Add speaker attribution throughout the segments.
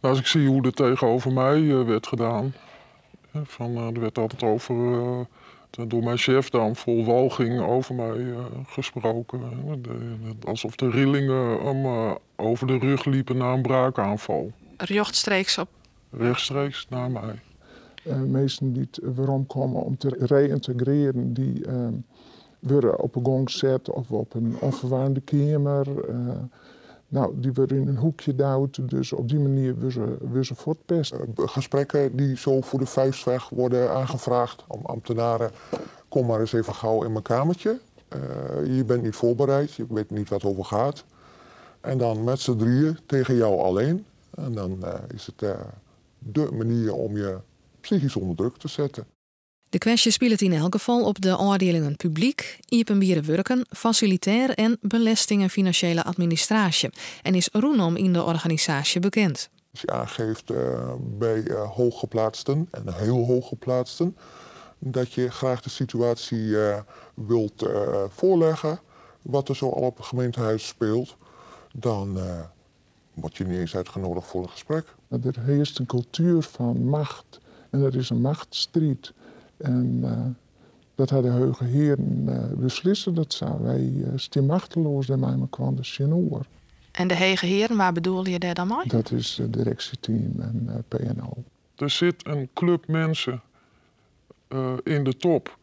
Speaker 1: Als ik zie hoe er tegenover mij werd gedaan. Van, er werd altijd over, door mijn chef dan vol walging over mij gesproken. Alsof de rillingen hem over de rug liepen na een braakaanval.
Speaker 2: Rechtstreeks op?
Speaker 1: Rechtstreeks naar mij.
Speaker 3: Minsken dy't weromkomme om te reyntegrearjen, dy wurde op 'e gong set of op in ûnferwaarme keamer. No, dy wurde yn in hoekje doud, dus op dy manier wurde se fuortpest.
Speaker 4: Gesprekken die zo voor de vuist weg worden aangevraagd om ambtenaren, kom maar eens even gauw in mijn kamertje. Je bent niet voorbereid, je weet niet wat het over gaat. En dan met z'n drieën tegen jou alleen. En dan is het de manier om je psychisch onder druk te zetten.
Speaker 5: De kwestje spilet yn elk gefal op de ôfdielingen publyk, iepenbiere wurken, fasilitêr en belesting en finansjele administraasje en is rûnom yn de organisaasje bekend.
Speaker 4: Als je aangeeft bij hooggeplaatsten en heel hooggeplaatsten dat je graag de situatie wilt voorleggen, wat er zo al op het gemeentehuis speelt, dan word je niet eens uitgenodigd voor een gesprek.
Speaker 3: Er heerst een kultuer fan macht en der is in machtsstriid. En dat ha de hege hearen beslisse dat sa. Wy steane machteloas dêrmei mei tsjinoer.
Speaker 2: En de hege hearen, wa bedoele je dêr dan mei?
Speaker 3: Dat is it direksjeteam en PNO.
Speaker 1: Der sit in klup minsken yn de top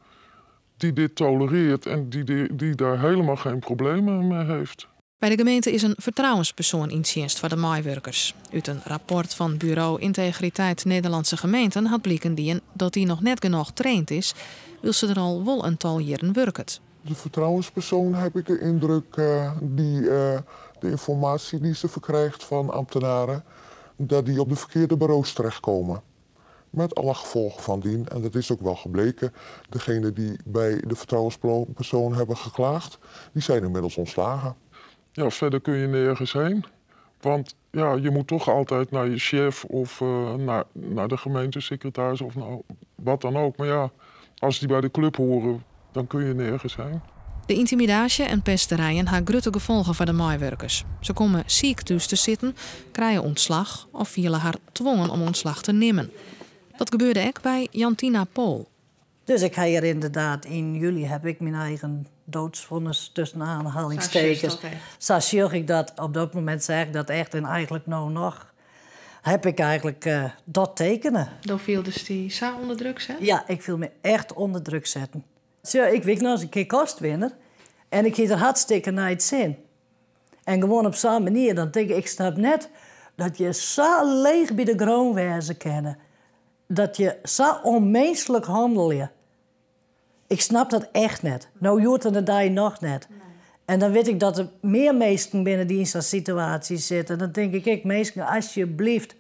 Speaker 1: dy't dit tolerearret en dy't dêr hielendal gjin problemen mei hat.
Speaker 5: By de gemeente is in fertrouwenspersoan yn tsjinst foar de meiwurkers. Ut in rapport fan Bureau Integriteit Nederlandse Gemeenten hat bliken dien dat dy noch net genôch traind is, wylst se der al wol in tal jierren wurket.
Speaker 4: De fertrouwenspersoan heb ik de yndruk die de ynformaasje dy't se ferkrijt fan ambtenaren, dat dy op de ferkearde buro's terechtkomen. Met alle gefolgen van dien. En dat is ook wel gebleken. Degene die bij de vertrouwenspersoon hebben geklaagd, die zijn inmiddels ontslagen.
Speaker 1: Ja, verder kun je nergens heen. Want ja, je moet toch altijd nei je sjef of nei de gemeentesekretaris of no, wat dan ook. Mar ja, as dy by de klup hearre, dan kun je nergens heen.
Speaker 5: De yntimidaasje en pesterijen ha grutte gefolgen foar de meiwurkers. Se komme siik thús te sitten, krije ûntslach of fiele har twongen om ûntslach te nimmen. Dat barde ek by Jantina Pool.
Speaker 6: Dus ik ha hjir ynderdaad yn july ha ik myn eigen deadsfonnis tusken oanhalingstekens. Sa sjoch ik dat op dat momint sis ik dat echt en eigentlik no noch ha ik eigentlik dat tekene.
Speaker 2: Do fieldest dy sa ûnder druk setten?
Speaker 6: Ja, ik fiel my echt ûnder druk setten. Sjoch, ik wit noch ris in kear kostwinner en ik hie der hartstikke nei it sin. En gewoan op sa'n manier, dan tink ik, ik snap net dat je sa leech by de grûn wêze kinne. Dat je sa ûnminsklik hannelje. Ik snap dat echt net. No hjoed oan de dei noch net. En dan wit ik dat der mear minsken binne dy't yn sa'n situaasje sitte. Dan tink ik, ik, minsken, asjebleaft.